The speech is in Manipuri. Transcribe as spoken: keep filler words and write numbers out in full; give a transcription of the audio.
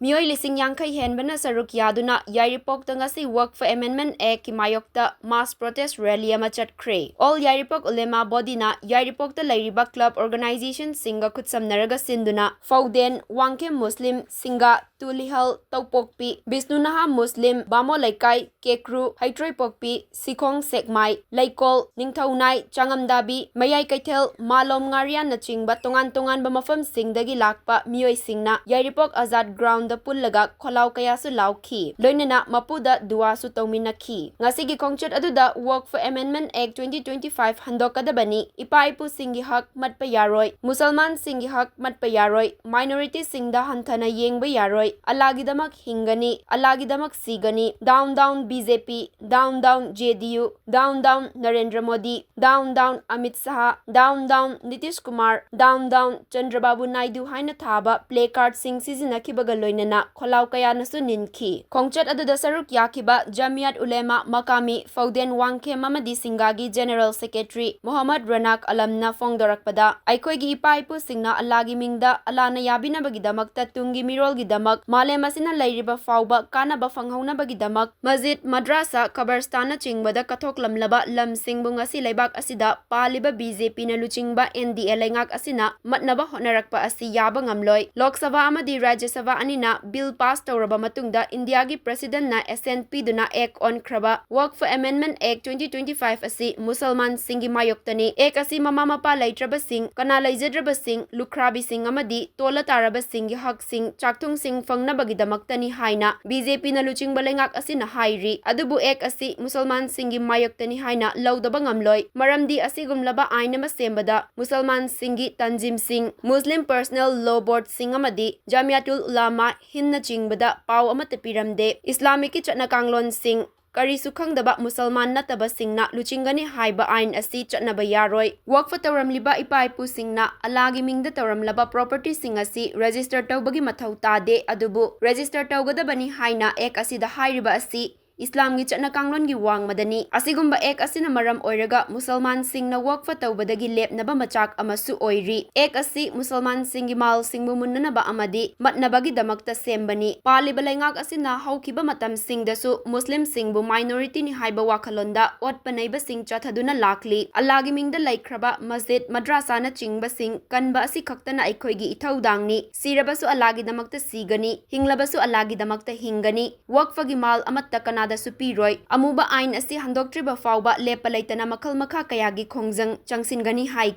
ꯃꯤꯑꯣꯏ ꯂꯤꯁꯤꯡ ꯌꯥꯡꯈꯩ ꯍꯦꯟꯕꯅ ꯁꯔꯨꯛ ꯌꯥꯗꯨꯅ ꯌꯥꯏꯔꯤꯄꯣꯛꯇ ꯉꯁꯤ Waqf Amendment Actꯀꯤ ꯃꯥꯌꯣꯛꯇ mass protest rally ꯑꯃ ꯆꯠꯈ꯭ꯔꯦ꯫ All Yairopok Ulema Bodyꯅ ꯌꯥꯏꯔꯤꯄꯣꯛꯇ ꯂꯩꯔꯤꯕ club organizationꯁꯤꯡꯒ ꯈꯨꯠꯁꯝꯅꯔꯒ ꯁꯤꯟꯗꯨꯅ ꯐꯧꯗꯦꯟ, ꯋꯥꯡꯈꯦꯝ ꯃꯨꯁꯂꯤꯝ, ꯁꯤꯡꯒꯥ, ꯇꯨꯂꯤꯍꯜ, ꯇꯧꯄꯣꯛꯄꯤ, ꯕꯤꯁꯅꯨꯅꯍꯥ ꯃꯨꯁꯂꯤꯝ, ꯕꯥꯃꯣ ꯂꯩꯀꯥꯏ, ꯀꯦꯀ꯭ꯔꯨ, ꯍꯩꯇ꯭ꯔꯣꯏꯄꯣꯛꯄꯤ, ꯁꯤꯈꯣꯡ ꯁꯦꯛꯃꯥꯏ, ꯂꯩꯀꯣꯜ, ꯅꯤꯡꯊꯧꯅꯥꯏ, ꯆꯥꯉꯝꯗꯥꯕꯤ, ꯃꯌꯥꯏ ꯀꯩꯊꯦꯜ, ꯃꯥꯂꯣꯝ ꯉꯥꯔꯤꯌꯥꯟꯅꯆꯤꯡꯕ ꯇꯣꯉꯥꯟ ꯇꯣꯉꯥꯟꯕ ꯃꯐꯝꯁꯤꯡꯗꯒꯤ ꯂꯥꯛꯄ ꯃꯤꯑꯣꯏꯁꯤꯡꯅ ꯌꯥꯏꯔꯤꯄꯣꯛ ꯑꯖꯥꯗ groundꯗ ꯄꯨꯜꯂꯒ ꯈꯣꯜꯂꯥꯎ ꯀꯌꯥꯁꯨ ꯂꯥꯎꯈꯤ꯫ ꯂꯣꯏꯅꯅ ꯃꯄꯨꯗ ꯗꯨꯋꯥꯁꯨ ꯇꯧꯃꯤꯟꯅꯈꯤ꯫ ꯉꯁꯤꯒꯤ ꯈꯣꯡꯆꯠ ꯑꯗꯨꯗ Waqf Amendment Act twenty twenty-five ꯍꯟꯗꯣꯛꯀꯗꯕꯅꯤ, ꯏꯄꯥ ꯏꯄꯨꯁꯤꯡꯒꯤ ꯍꯛ ꯃꯠꯄ ꯌꯥꯔꯣꯏ, ꯃꯨꯁꯜꯃꯥꯟꯁꯤꯡꯒꯤ ꯍꯛ ꯃꯠꯄ ꯌꯥꯔꯣꯏ, minoritiesꯁꯤꯡꯗ ꯍꯟꯊꯅ ꯌꯦꯡꯕ ꯌꯥꯔꯣꯏ, ꯑꯜꯂꯥꯒꯤꯗꯃꯛ ꯍꯤꯡꯒꯅꯤ, ꯑꯜꯂꯥꯒꯤꯗꯃꯛ ꯁꯤꯒꯅꯤ, down down BJP, down down JDU, down down Narendra Modi, down down Amit Shah, down down Nitish Kumar, down down Chandrababu Naidu ꯍꯥꯏꯅ ꯊꯥꯕ placardꯁꯤꯡ ꯁꯤꯖꯤꯟꯅꯈꯤꯕꯒ ꯂꯣꯏꯅꯅ ꯈꯣꯜꯂꯥꯎ ꯀꯌꯥꯅꯁꯨ ꯅꯤꯟꯈꯤ꯫ ꯈꯣꯡꯆꯠ ꯑꯗꯨꯗ ꯁꯔꯨꯛ ꯌꯥꯈꯤꯕ ꯖꯃꯤꯌꯥꯠ ꯎꯂꯦꯃꯥ ꯃꯀꯥꯃꯤ ꯐꯧꯗꯦꯟ ꯋꯥꯡꯈꯦꯝ ꯑꯃꯗꯤ ꯁꯤꯡꯒꯥꯒꯤ General Secretary ꯃꯣꯍꯝꯃꯗ ꯔꯅꯥꯛ ꯑꯂꯝꯅ ꯐꯣꯡꯗꯣꯔꯛꯄꯗ, ꯑꯩꯈꯣꯏꯒꯤ ꯏꯄꯥ ꯏꯄꯨꯁꯤꯡꯅ ꯑꯜꯂꯥꯒꯤ ꯃꯤꯡꯗ, ꯑꯜꯂꯥꯅ ꯌꯥꯕꯤꯅꯕꯒꯤꯗꯃꯛꯇ, ꯇꯨꯡꯒꯤ ꯃꯤꯔꯣꯜꯒꯤꯗꯃꯛ, ꯃꯥꯂꯦꯝ ꯑꯁꯤꯅ ꯂꯩꯔꯤꯕ ꯐꯥꯎꯕ ꯀꯥꯟꯅꯕ ꯐꯪꯍꯧꯅꯕꯒꯤꯗꯃꯛ ꯃꯁꯖꯤꯗ, ꯃꯗ꯭ꯔꯥꯁꯥ, ꯈꯕꯔꯁꯇꯥꯟꯅꯆꯤꯡꯕꯗ ꯀꯠꯊꯣꯛꯂꯝꯂꯕ ꯂꯝꯁꯤꯡꯕꯨ ꯉꯁꯤ ꯂꯩꯕꯥꯛ ꯑꯁꯤꯗ ꯄꯥꯜꯂꯤꯕ BJPꯅ ꯂꯨꯆꯤꯡꯕ NDA ꯂꯩꯉꯥꯛ ꯑꯁꯤꯅ ꯃꯠꯅꯕ ꯍꯣꯠꯅꯔꯛꯄ ꯑꯁꯤ ꯌꯥꯕ ꯉꯝꯂꯣꯏ꯫ ꯂꯣꯛ ꯁꯚꯥ ꯑꯃꯗꯤ ꯔꯥꯖ꯭ꯌ ꯁꯚꯥ ꯑꯅꯤꯅ bill pass ꯇꯧꯔꯕ ꯃꯇꯨꯡꯗ ꯏꯟꯗꯤꯌꯥꯒꯤ Presidentꯅ assent ꯄꯤꯗꯨꯅ Act ꯑꯣꯟꯈ꯭ꯔꯕ Waqf Amendment Act twenty twenty-five ꯑꯁꯤ ꯃꯨꯁꯜꯃꯥꯟꯁꯤꯡꯒꯤ ꯃꯥꯌꯣꯛꯇꯅꯤ꯫ Act ꯑꯁꯤ ꯃꯃꯥ ꯃꯄꯥ ꯂꯩꯇ꯭ꯔꯕꯁꯤꯡ, ꯀꯅꯥ ꯂꯩꯖꯗ꯭ꯔꯕꯁꯤꯡ, ꯂꯨꯈ꯭ꯔꯥꯕꯤꯁꯤꯡ ꯑꯃꯗꯤ ꯇꯣꯜꯂ ꯇꯥꯔꯕꯁꯤꯡꯒꯤ ꯍꯛꯁꯤꯡ, ꯆꯥꯛꯊꯨꯡꯁꯤꯡ ꯐꯪꯅꯕꯒꯤꯗꯃꯛꯇꯅꯤ ꯍꯥꯏꯅ BJPꯅ ꯂꯨꯆꯤꯡꯕ ꯂꯩꯉꯥꯛ ꯑꯁꯤꯅ ꯍꯥꯏꯔꯤ꯫ ꯑꯗꯨꯕꯨ Act ꯑꯁꯤ ꯃꯨꯁꯜꯃꯥꯟꯁꯤꯡꯒꯤ ꯃꯥꯌꯣꯛꯇꯅꯤ ꯍꯥꯏꯅ ꯂꯧꯗꯕ ꯉꯝꯂꯣꯏ, ꯃꯔꯝꯗꯤ ꯑꯁꯤꯒꯨꯝꯂꯕ ꯑꯥꯏꯟ ꯑꯃ ꯁꯦꯝꯕꯗ ꯃꯨꯁꯜꯃꯥꯟꯁꯤꯡꯒꯤ ꯇꯟꯖꯤꯝꯁꯤꯡ, Muslim Personal Law Boardꯁꯤꯡ ꯑꯃꯗꯤ ꯖꯥꯃꯤꯌꯥꯇꯨꯜ ꯎꯂꯥꯃꯥ ꯍꯤꯟꯗꯅꯆꯤꯡꯕꯗ ꯄꯥꯎ ꯑꯃꯠꯇ ꯄꯤꯔꯝꯗꯦ꯫ ꯏꯁꯂꯥꯃꯤꯛꯀꯤ ꯆꯠꯅ ꯀꯥꯡꯂꯣꯟꯁꯤꯡ, ꯀꯔꯤꯁꯨ ꯈꯪꯗꯕ ꯃꯨꯁꯜꯃꯥꯟ ꯅꯠꯇꯕꯁꯤꯡꯅ ꯂꯨꯆꯤꯡꯒꯅꯤ ꯍꯥꯏꯕ ꯑꯥꯏꯟ ꯑꯁꯤ ꯆꯠꯅꯕ ꯌꯥꯔꯣꯏ꯫ Waqf ꯇꯧꯔꯝꯂꯤꯕ ꯏꯄꯥ ꯏꯄꯨꯁꯤꯡꯅ ꯑꯜꯂꯥꯒꯤ ꯃꯤꯡꯗ ꯇꯧꯔꯝꯂꯕ propertyꯁꯤꯡ ꯑꯁꯤ register ꯇꯧꯕꯒꯤ ꯃꯊꯧ ꯇꯥꯗꯦ, ꯑꯗꯨꯕꯨ register ꯇꯧꯒꯗꯕꯅꯤ ꯍꯥꯏꯅ Act ꯑꯁꯤꯗ ꯍꯥꯏꯔꯤꯕ ꯑꯁꯤ ꯏꯁꯂꯥꯝꯒꯤ ꯆꯠꯅ ꯀꯥꯡꯂꯣꯟꯒꯤ ꯋꯥꯡꯃꯗꯅꯤ꯫ ꯑꯁꯤꯒꯨꯝꯕ ꯑꯦꯛ ꯑꯁꯤꯅ ꯃꯔꯝ ꯑꯣꯏꯔꯒ ꯃꯨꯁꯜꯃꯥꯟꯁꯤꯡꯅ ꯋꯛꯐ ꯇꯧꯕꯗꯒꯤ ꯂꯦꯞꯅꯕ ꯃꯆꯥꯛ ꯑꯃꯁꯨ ꯑꯣꯏꯔꯤ꯫ ꯑꯦꯛ ꯑꯁꯤ ꯃꯨꯁꯜꯃꯥꯟꯁꯤꯡꯒꯤ ꯃꯥꯜꯁꯤꯡꯕꯨ ꯃꯨꯟꯅꯅꯕ ꯑꯃꯗꯤ ꯃꯠꯅꯕꯒꯤꯗꯃꯛꯇ ꯁꯦꯝꯕꯅꯤ꯫ ꯄꯥꯜꯂꯤꯕ ꯂꯩꯉꯥꯛ ꯑꯁꯤꯅ ꯍꯧꯈꯤꯕ ꯃꯇꯝꯁꯤꯡꯗꯁꯨ ꯃꯨꯁꯂꯤꯝꯁꯤꯡꯕꯨ ꯃꯥꯏꯅꯣꯔꯤꯇꯤꯅꯤ ꯍꯥꯏꯕ ꯋꯥꯈꯜꯂꯣꯟꯗ ꯑꯣꯠꯄ ꯅꯩꯕꯁꯤꯡ ꯆꯠꯊꯗꯨꯅ ꯂꯥꯛꯂꯤ꯫ ꯑꯜꯂꯥꯒꯤ ꯃꯤꯡꯗ ꯂꯩꯈ꯭ꯔꯕ ꯃꯁꯖꯤꯗ, ꯃꯗ꯭ꯔꯥꯁꯥꯅꯆꯤꯡꯕꯁꯤꯡ ꯀꯟꯕ ꯑꯁꯤꯈꯛꯇꯅ ꯑꯩꯈꯣꯏꯒꯤ ꯏꯊꯧꯗꯥꯡꯅꯤ꯫ ꯁꯤꯔꯕꯁꯨ ꯑꯜꯂꯥꯒꯤꯗꯃꯛꯇ ꯁꯤꯒꯅꯤ, ꯍꯤꯡꯂꯕꯁꯨ ꯑꯜꯂꯥꯒꯤꯗꯃꯛꯇ ꯍꯤꯡꯒꯅꯤ꯫ ꯋꯛꯐꯒꯤ ꯃꯥꯜ ꯑꯃꯠꯇ ꯀꯅꯥꯗꯁꯨ ꯄꯤꯔꯣꯏ꯫ ꯑꯃꯨꯕ ꯑꯥꯏꯟ ꯑꯁꯤ ꯍꯟꯗꯣꯛꯇ꯭ꯔꯤꯕ ꯐꯥꯎꯕ ꯂꯦꯞꯄ ꯂꯩꯇꯅ ꯃꯈꯜ ꯃꯈꯥ ꯀꯌꯥꯒꯤ ꯈꯣꯡꯖꯪ ꯆꯪꯁꯤꯟꯒꯅꯤ ꯍꯥꯏ꯫